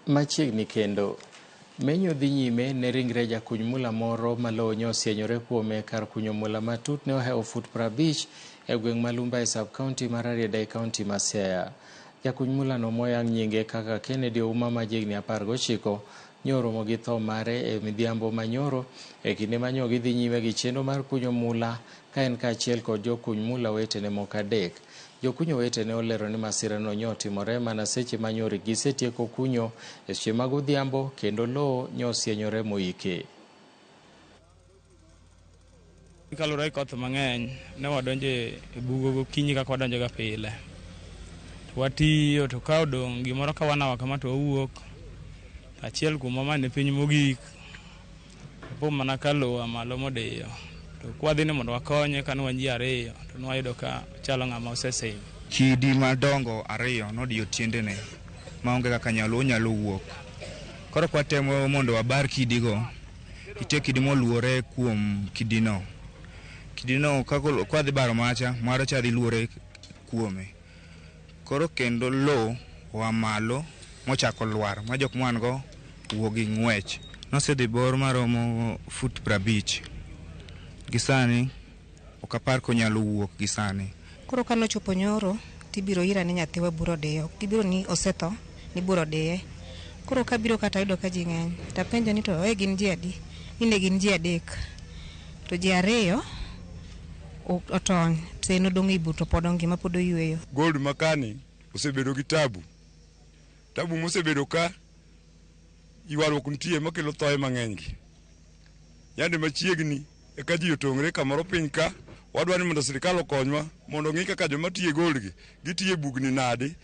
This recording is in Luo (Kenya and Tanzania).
Machiegni kendo, menyo dhi nyime ne ringre jakuny mula moro ma lowo nyo osienyore kuome kar kunyo mula matut ne ohewo fut 50 e gweng' ma Lumba e sub-county ma Rarieda e county ma Siaya. Jakuny mulano moyang nyinge kaka Kennedy Ouma ma jahigni 19 nyo oromo gi tho mare e midhiambo ma nyoro e kinde ma nyo gidhi nyime gi chenro mar kunyo mula ka en kaachiel kod jokuny mula wetene moko adek. Jokunyo wetene olero ni masirano nyo otimore mana seche ma nyori gisetieko kunyo e seche mag odhiambo kendo lowo nyo osienyore moike. Kaluwore gi koth mang'eny, ne wadonjo e bugo gokinyi kaka wadonjoga pile. To watiyo to ka odong' gimoro ka one hour kama to wawuok. Achiel kuomwa mane piny mogik, opo mana ka lowo oa malo modiyo. To kwadhi ni mondo wakonye kane wan ji ariyo, to nwayudo ka chalo ng'ama osesim. Kidi madongo ariyo nodiyo tiendene maonge kaka onyalo wuok. Koro kwatemo mondo wabar kidigo, nitie kidi moluore kuom kidino. Kidino kwadhi baro macha, maro cha dhi luore kuome. Koro kendo lo oa malo mochako lwar ma jok mwan go wuok gi ng'wech. Nosedhi bor maromo fut 50. Gi sani ok apar konyalo wuok gi sani. Koro kane ochopo nyoro tibiro ira ni nyathiwa bura odiyo. Gibiro ni osetho ni bura odiye. Koro kabiro kata ayudo ka ji ng'eny. Tapenjo ni to e gin ji adi? Ni ne gin ji adek. To ji ariyo otony to en odong' ei bur to pod ongima pod oyweyo. Gold makani osebedo gi tabu. Tabu mosebedo ka ywaruok nitie makelo thoe mang'eny gi. Yande machiegni eka ji otong're kamoro piny ka wadwa ni mondo sirikal okonywa mondo ong'i kaka joma tiyo e gold gi gitiyo e bugni nadi.